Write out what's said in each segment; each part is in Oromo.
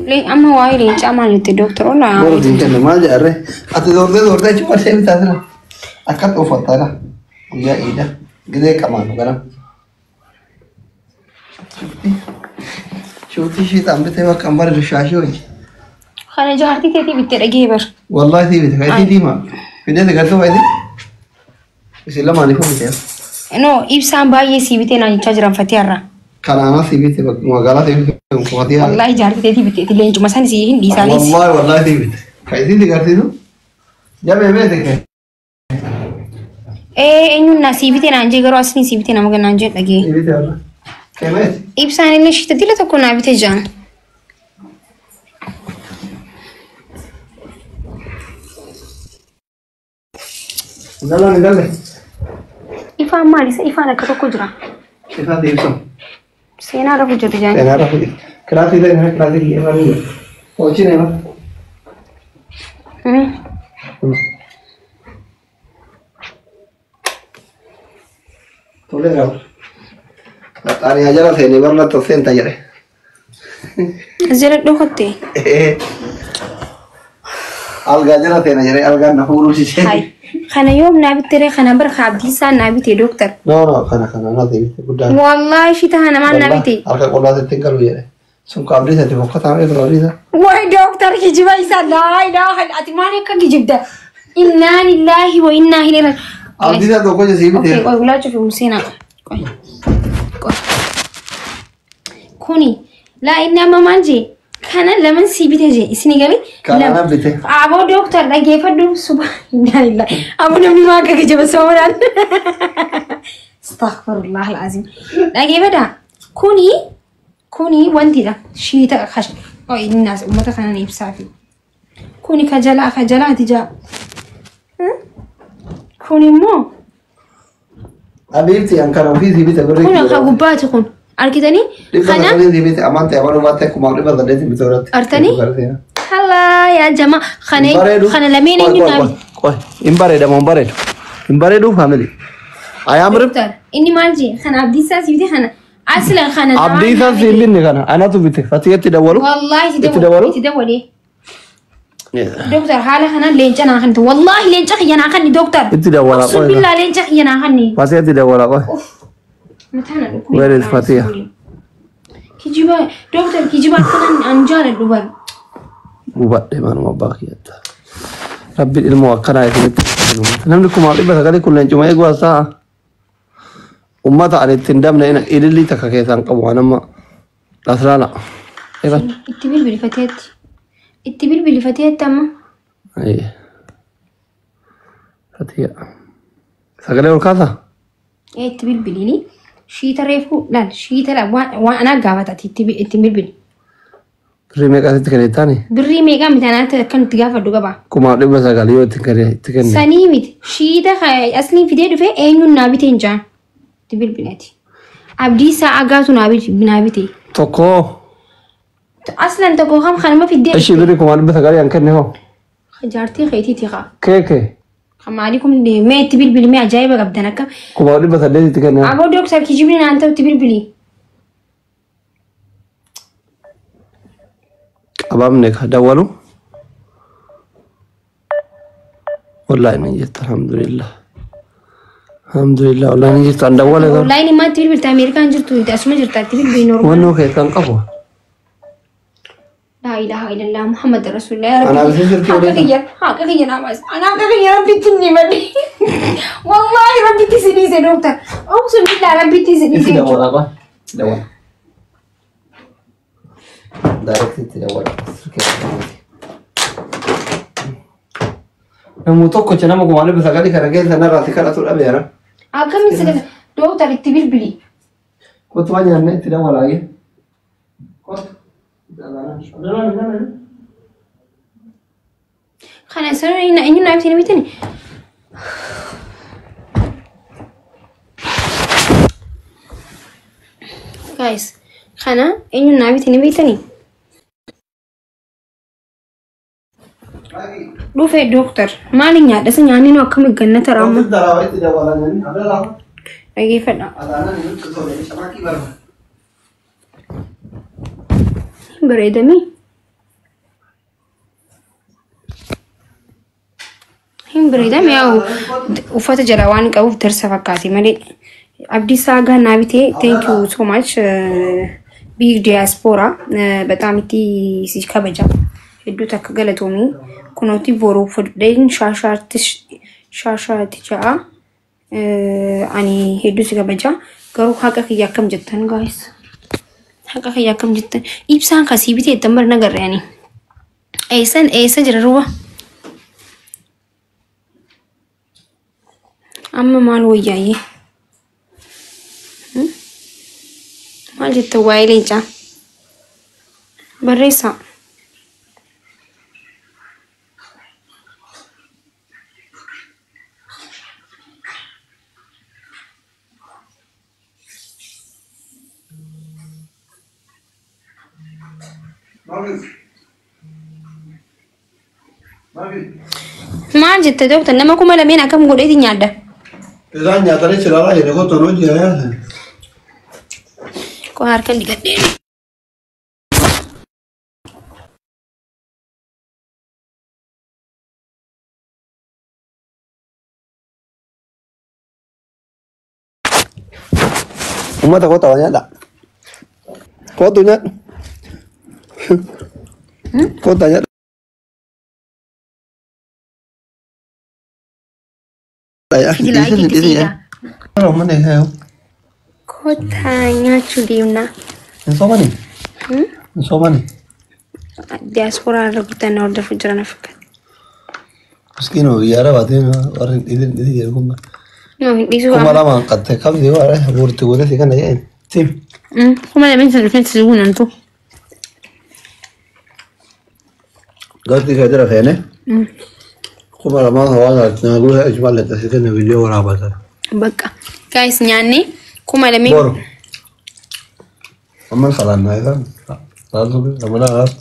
Amma waa'ee leencaa maal jette dooktar Ola? Boru siin kenna maal jedharre? Ati doortee doortee achi marsee bitaa jira. Akkas uffattaadha. Guyyaa iida. Gizee qamaanu ganama. Shuutii shiixaan bitee bakka hin bareedu shaashii hojii. Kana jaartii teetii bittee dhagee bar. Wallahi sii bite. Kan isii diimaa. Fidee si galtuu fayyadi. Isin lamaaniifuu bitee. No, ibsaan baay'ee sii bitee naan jechaa jiran fatee har'a. Kanaana sii bite magaalaa sii bite kufatii haala. Wallahi jaartii teetii bitteeti leencuma san sii hin dhiisaanis. Wallahi wallahi sii bite. Kan isii si garsiisu. Jabee beete kee. Ee eenyuun naa sii bitee naan jee garuu asni sii bitee nama naan jee dhagee. Sii bite wallahi. Kee beete. Ibsaan illee shiita dila tokko naa bitee jaan. Galaan hin galle. Ifaan maali? Isa ifaan akka tokko jira. Ifaan si ibsamu. Seenaa rafu jirti jaan. Seenaa rafu jirti. Kilaasii seenaa kilaasii kiyya ifaan hin jiru. Hojii nama. Tolee qaba. Xaariyaa jala seenee barna tolseen ta'a jedhe. As jala dhokatte. Algaa jala seena jedhee algaan na fuudhuu sisee. Hai. Kana yoom naa bitte ree kana bar ka abdiisaa naa bite dooktar. No no kana kana na deebite guddaan. Wallaahi shi taha namaan naa bite. Harka qullaa sitti hin galu jedhe. Sun ka abdiisa itti fokkataa mee sun abdiisa. Waay dooktar kijiba isaa laa ilaaha illa ati maal akka kijibda. Innaa lillaahi wa innaa ilaihi raaji'uun. Abdiisa tokko je sii Okay, bite. qoy ulaa cufi seenaa. Qoy. Qoy. Kuni laa inni amma maal jee kana laman sii bite jee isini galee. Kana na bite. Aboo dooktar dhageeffadhu subhaanallah. Aboo namni maa akka kijiba sooraan. Astaghfirullah alazim. Dhageeffadha. Kuni kuni wantidha. Shiita kash. Qoy inni naas uummata kana ni ibsaafi. Kuni ka jalaa ka jalaati jaa. Kun immoo Abiibti an kana ofii sii bite birrii. kun ka gubbaati kun. Argitanii? Dhibba Kana sagalii sii bite amaan ta'e amanuu baatte kumaaf dhibba saddeetiin bite irratti. Artanii? Halaa yaa jamaa kana kana lameen eenyu naa bite? Qoy hin bareeda moo hin bareedu? Hin bareedu faamilii. Ayaamri Doktar inni maal jee kana abdiisaa si bite kana aslan kana namaa abdiisaa naa siin bite. binne kana anatu bite fatiyatti dawwalu. Wallaahi Itti dabalu? itti dabalee. Doktar haala kanaan leenca naa kannitu wallaahi leenca kiyya naa kanni doktar. Itti dawwala Uqsum qoy. billaa leenca kiyya naa kanni. Fatiyatti dawwala qoy. Uff. Mataa na dhukkube. Where is Fatiha? Kijiba doktar kijiba akkanan an jaaladhu bar. Gubadhe manuma abbaa kiyyatta. Rabbiin ilmoo akkanaa isinitti kennu. Namni kumaaf dhibba sagalii kun leencuma eeguu haasa'aa. Uummata ani ittiin dabne ilillii takka keessaan qabu waan amma aslaala. Eban. Itti bilbili Fatihaatti. Itti bilbili Fatihaatti amma. Fatiha. Sagalee ol kaasaa? Ee itti bilbiliini. Shiita reefuu laal shiita laal waan waan anaa gaafata ati itti itti bilbili. Birrii meeqa asitti kennettaani? Birrii meeqaa miti anaatti akka itti gaafadhu qaba. 1900 yoo itti kenne itti kenne. Sanii miti shiita asliin fidee dhufee eenyuun naa bitee hin jaan. Itti bilbili ati. Abdiisaa agaatu naa bite naa bite. Tokko. Aslan tokko kam kanuma fiddee Ishii birrii 1900 an kenne hoo? Jaartii keetiiti kaa. Kee kee. Maalii kun mee itti bilbili mee ajaa'iba qabdan akka. 1800 itti kenne hoo? Aboo dooktar kijibni naan ta'u itti bilbili. Qabamne ka dawwalu. Wallahi ni jirtu alhamdulillah. Alhamdulillah wallahi ni jirtu an dawwale garuu. Onlaayinii maatti bilbilta Ameerikaan jirtu asuma jirta itti bilbili normaal. Wannoo keessan qabu. Laa ilaaha illallah Muhammad Rasulullah. Yaa Anaaf Rabbi isin sirkii haqa odeessa. kiyya haqa kiyya naa baasi. Ana haqa kiyya Rabbitti hin himadhe. Wallaahi Rabbitti si dhiise dooktar. Uqsum billaa Rabbitti si dhiise Itti jechuudha. dawwala qoy. Dawwala. Direct itti dawwala. Sirkii odeessa. Namuu tokkocha nama 1900 kana keessa narraa si kadhatu dhabeera. Akkamiin si gata dooktar itti bilbili. Kottu waan nyaanne itti dawwalaa jee. Kottu. Kana sana eenyu naa bitanii bitanii? Guys, kana eenyu naa bitanii bitanii? Dhufe dooktar maali nyaadha isa nyaanni nu akkami gannata raama. Dhageeffadha. Hin bareedamii? Hin bareedame yaa'u uffata jala waan qabuuf darsa fakkaate malee. Abdiisaa Aagaa naa bitee, thank you so much, big diaspora, በጣም itti si kabaja. Hedduu takka galatoomii. Kunooti boruu fudheen shaashaatti ja'a. Ani hedduu si kabaja. Garuu haqa kiyya akkam jettan, guys? Haqa kiyya akkam jettan? Ibsaan kasii bitee ittiin bar nagarre ani. Eessan eessa jira ruba? Amma maal wayyaayyee? Maal jetta waa'ee leencaa? Barreessaa. Maal jette dooktar, nama 2000 akkam godheeti nyaadda? Isaan nyaatanii silaalaa jedhe kottu hojii yaa. Koo harka dhiqadhee. Uummata kottu waa nyaadha. Kottu nyaadhu. Kottu nyaadhu. Uummanni eegaa. Kottaa nyaachuu deemna. Hin soomanii? Hin soomanii? Diyaasporaa irra guutan hordofuu jiran fakkaata. Miskiinuma biyya arabaatiin warri hin dhiisin dhiisin jedhu kun. No, hin dhiisu. 2000 qatte qabdi warra guurti guurti si kana jedhan. Sim. 2000 sana dhufee si guunantu. Galti kee jira feene. 2000 hawaasa naa guuta ijmaalle si kenna viidiyoo waraabatan. Bakka. Guys, nyaanni 2000. Boru. Amma salaannaa isaan. Salaatu ramadaan salaatu.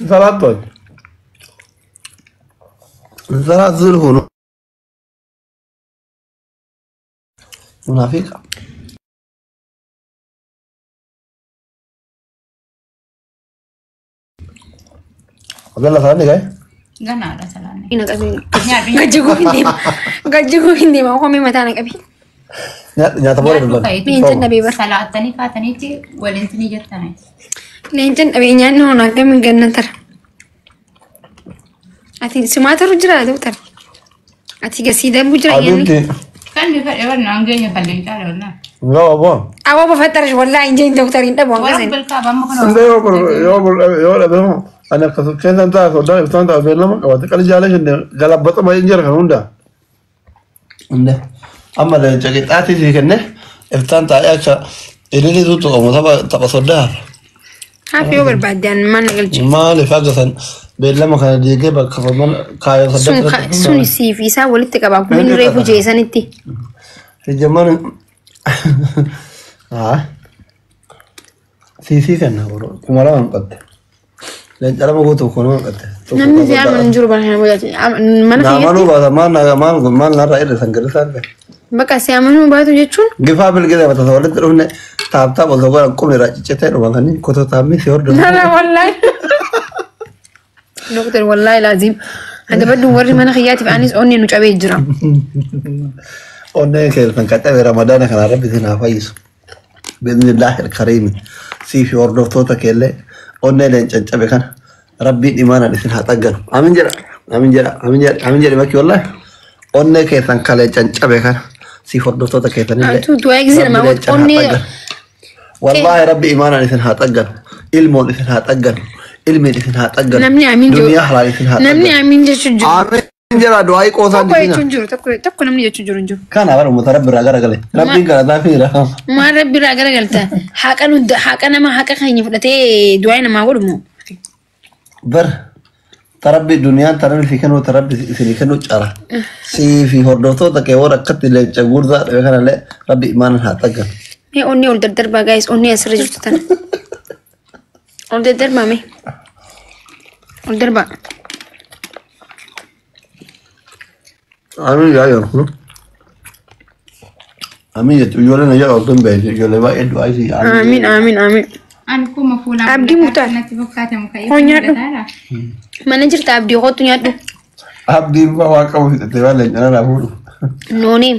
Salaatu. Salaatu zulfuun. Munaafiqa. Abdallah salaanni gahe? Ganaadha salaanni. Ina qabi. Gajjiguu hin deema. Gajjiguu hin deema. Komee mataa na qabi. Nyaata booda Nyaadhu dubbanna. ka'iiti. Leencan dhabee bara. Salaattanii kaataniitti waliin ni jettani. Leencan dhabee nyaanni hoon akkamiin ganna tara. Ati simaa taru jira doktar. Ati gasii darbuu jira nyaanni. Aduutti. Kan ni fedhe barna hangeenya kan leencaa dha. Gawa boon. Awwa bafattarash wallaahi hin jeen doktar hin dhabu Warra hangasan. bilkaa amma kana. Hundee yoo yoo yoo dhabe hoo ani akkas keessan ta'a soddaan ibsaan ta'a beellama qabate qali jaalee shinde galabbata baay'een jira kan hunda. Hundee amma leenca qixxaatii sii kenne iftaan taa'ee akka ililii tuttuqamu tapha tapha soddaa. Hafi yoo barbaadde an maal na galche. Maaliif akka san beellama kana diigee bakka mana kaayoo Sun saddeet sun siif isaa walitti qaba. Akkuma inni reefu jeesanitti. Hijjaman haa siisii kenna 2000 qatte. Leenca lama guutuu 2000 qatte. Namni si amanu hin jiru bara kana booda. Mana Naamanuu keessatti baata maal maal maal narraa irra san gadi isaan bakka si amanuu baatu jechuun Gifaa bilgila mata walitti dhufne taaptaap osoo godhan qubni irraa ciccitee dhuma kan kotoo taamni si hordofu. Nana wallahi. Doktor, wallahi laazim. Anta baddu warri mana kiyyaatiif anis onni nu cabee jira. Onneen keessan qacabe Ramadaana kana Rabbi isin haa fayyisu. Bi'idhnillaahi alkariimi. Sii fi hordoftoota keellee onnee leencan cabe kana Rabbiin imaanaan isin haa xagganu. Amin jedha. Amin jedha. Amin jedha. Amin jedhi bakki wallahi. Onnee keessan ka leencan cabe kana siif hordoftoota keessanillee. Antu du'aa eegsi namaa Rabbi leencan haa onnee xagganu. Wallahi Rabbi imaanaan isin haa xagganu. Ilmoon isin haa xagganu. Ilmiin isin haa xagganu. Namni amiin jiru. Duniyaa halaal isin haa Namni xagganu. amiin jechuun jiru. Amiin jedha du'aa qoosaan Tokko isin. jechuun jiru, tokko tokko namni jechuun jiru hin jiru. Kana bara uummata Rabbi irraa garagale. Rabbiin galataa fi jira. Maal Rabbi irraa garagalta? Haqa nu haqa nama haqa keenya fudhatee du'aa namaa godhu moo? Bar tarabbi duniyaan tarabbi fi kennu tarabbi isinii kennu cara. Sii fi hordoftoota kee warra akkatti leenca gurdaa dhabe kanallee Rabbi imaanan haa xagganu. Mee onnee ol daddarbaa, guys, onnee asirra jirtu tana. Ol daddarbaa mee. Ol darbaa. Amiin yaa yeroo. Amiin jettu ijoolleen na jedha osoo hin beekin ijoollee baay'ee du'aa isii. Amiin, amiin, amiin. Ani kuma fuulaan Abdii mul'ataa Muktaar. natti fakkaate muka Koo nyaadhu. mul'ataadha. Mana jirta Abdii kootu nyaadhu. Abdiin fa'aa waan qabu fixatee waan leencana irraa fuudhu. Nooni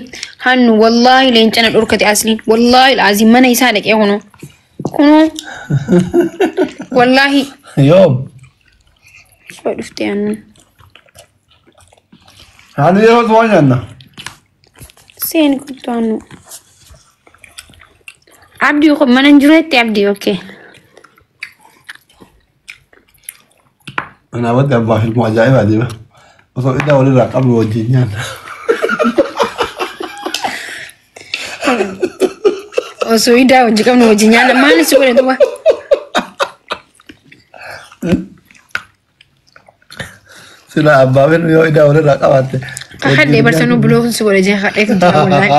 hannu wallaahi leencana dhorkate asliin wallaahi laazim mana isaa dhaqee kunoo kunoo wallaahi Yoom? soo dhuftee hannu Hannu yeroo waan nyaanna. seeni kottu hannu. Abdii ko mana hin jiru jettee Abdii okay. Kanaafatti abbaa ilmoo ajaa'ibaa deema. Osoo iddaa walirraa qabnu wajjin nyaanna. Osoo idaa hojii qabnu wajjin nyaanna maal si godhe duuba. Sila abbaa ilmoo yoo iddaa walirraa qabaatte. Kakadhee barsanuu bulookin si godhe jee kakadhee kan tura wallaahi.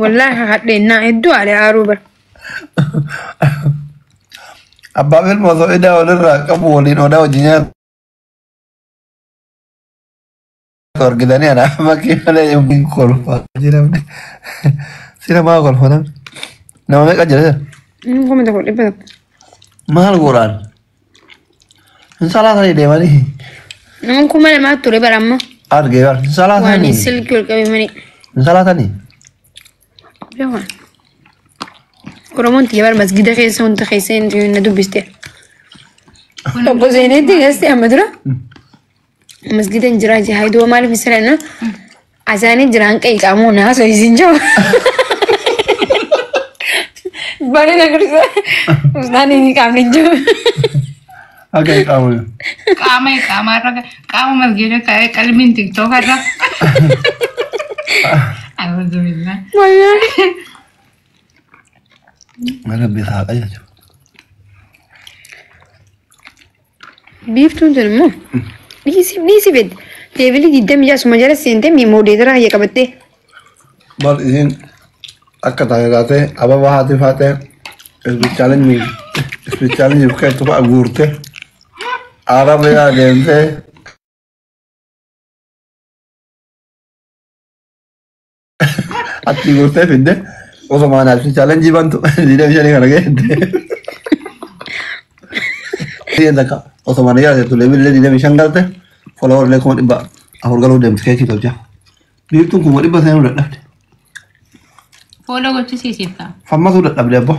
Wallaahi kakadhee naa hedduu aadee aaruu bara. Abbaa ilmoo osoo iddaa walirraa qabu waliin odaa wajjin nyaatu. Argitanii ana makkii malee hin kolfa. Jiramne. Sila maa kolfa namni? Nama meeqa jira jira? 1100. Maal godhaan? Hin salaatanii deemanii. Nama 2000 ture bara amma. Argee bara. Hin Waan salaatanii. silkii ol qabee malee. Hin salaatanii. Beekaa. Oromoon tiyya bara masgida keessa wanta keessa na dubbiste. Obbo Zeeneetti geesse amma dura. Masgida hin jiraa jee hayi duuba maaliif hin salaanna? Asaanii jiraan qayi qaamoo naa haasoo isin jiru. Baay'ee na gorsa. Ustaan inni qaamni hin jiru. Akka hin qaamne. Qaama qaama qaama masgiida kaa'ee qalbiin tiktook irra. Alhamdulillah. Wallaahi. Rabbi isaa haqa jechuudha. Biiftuun tun immoo dhiisi dhiisi fedhe. Deebilii 26 jala seentee moodeetara hayya qabattee. Bar isiin akka taate taatee ababa haati faatee isbichaalenjiif keettu fa'a guurte Arabiyaa deemtee achi guurtee fidde osoo maanaa isbichaalenjii bantu 25 kana geette. Takka osoo mana yaade tulee billee 25 galte follower illee 400,000 galuu deemte keekii tolcha. Biiftuun 100,000 seenuu dadhabde. Follow gochisiisiif ta'a. Fammasuu dadhabde abbo.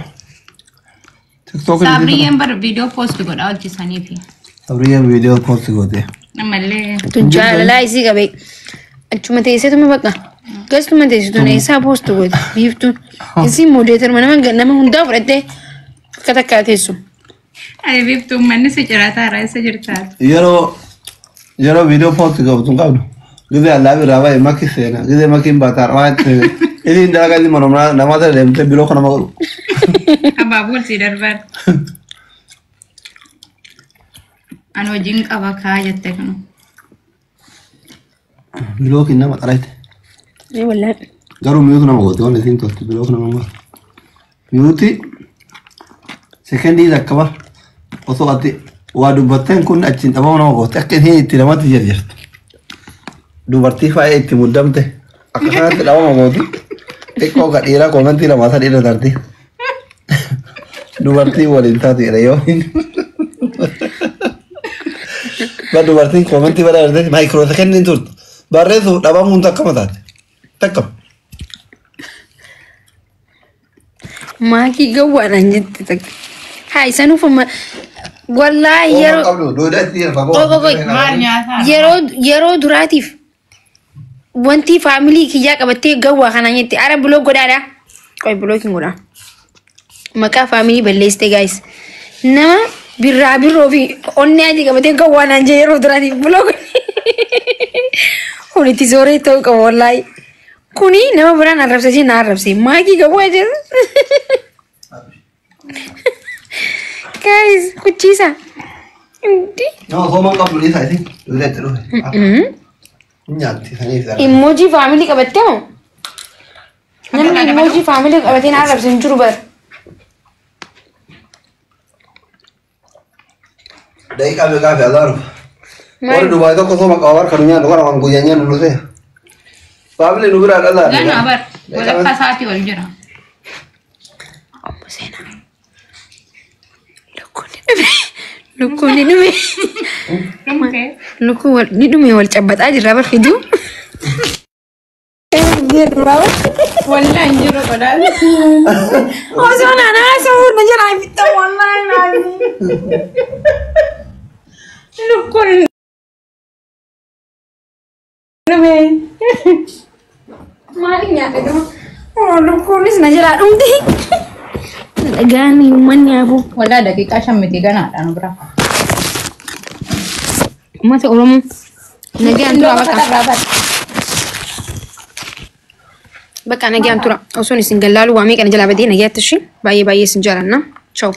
TikTok Sabriyyeen bar viidiyoo post godhaa hojjisaniifi. Sabriyyeen viidiyoo post goote. Ammallee Tun jaalalaa isii qabee. Achuma teesseetuma bakka. Gastuma teessitu eessaa poostu goote biiftuun. Isii moodeetara nama nama hundaa fudhattee akka takkaa teessu. Ani biiftuun manni si ciraataa irraa eessa jirtaati? Yeroo viidiyoo post gootu hin qabdu. Gizee allaa biraa baay'ee makki seena. Gizee makkiin baataa waan ta'eef. Isiin dalagaa ilma namaa namoota deemtee biroo kana godhu. Abaaboo si darbaan. Ani hojiin qaba kaa jette kanu. Biroo kin nama xarayte. Ee wallaahi. Garuu miyuutu nama goote waan isiin tolti biroo nama goote. Miyuuti sekendii takka bar osoo ati waa dubbatteen kun achiin dhabama nama goote akka isiin itti namatti jirjirtu. Dubartii faaya itti muddamte akka kanatti dhabama gooti. Xiqqoo ka dhiiraa koomentii lamaa sadii irra tarti. Dubartii waliin taatu jedha yoo hin. Ba dubartiin koomentii bara darbee maayikiroo sekendiin turte. Barreessuuf dhabamuun takkama taate. Takkama. Maakii gawwaadhaan jette takka. Haa isaan ufuma wallaahi yeroo Qabdu duudaa itti yeroo Qoy qoy qoy. Maal nyaataa? Yeroo duraatiif wanti faamilii kiyyaa qabattee gawwaa kanaan jette ara buloo godhaadha. Qoy buloo kin godhaa. Maqaa faamilii balleessite gaayis. Nama birraa birroo fi onnee adii qabatee gawwaa naan jee yeroo duraatiif buloo godhe. Kun itti sooree ta'uu qaba wallaahi. Kuni nama biraan arrabsa jee na arrabse. Maakii gawwaa jedhu. Guys, kuchiisa. Indi. Nama sooma qabdu dhiisaa isin duudaa itti dhufe. Nyaatti saniif dhala. Emoji faamilii qabattee moo? Namni emoji faamilii qabatee na arrabse hin jiru bara. Daqiiqaa meeqaa fi azaaruuf. Warri Dubaay tokko sooma qaba barka nu nyaannu kana waan guyyaa nyaannu nu se'a. Faamilii nu biraa dhalaa. Ganaa bar walakkaa sa'aatii ol jira. Obbo Seenaa. Lukkuun ni dhume. Dhumte. Lukkuun ni dhume wal cabbaxaa jirra bar fiduu. Wallaan hin jiru qodaan. Osoo naan haasa'u na jalaa fixxa wallaahi naani. Lukkuun dhume. Maaliin nyaadhe dura? Oo lukkuunis na jalaa dhumte. Dhagaan uummanni hafu. Walaa daqiiqaa 5 miti ganaadha nu bira. Uummata Oromoo nagaan tura bakka. Bakka nagaan tura. Osoon isin gallaalu waa meeqa na jalaa badee nagaatti ishee baay'ee baay'ee isin jaalanna. Ciao.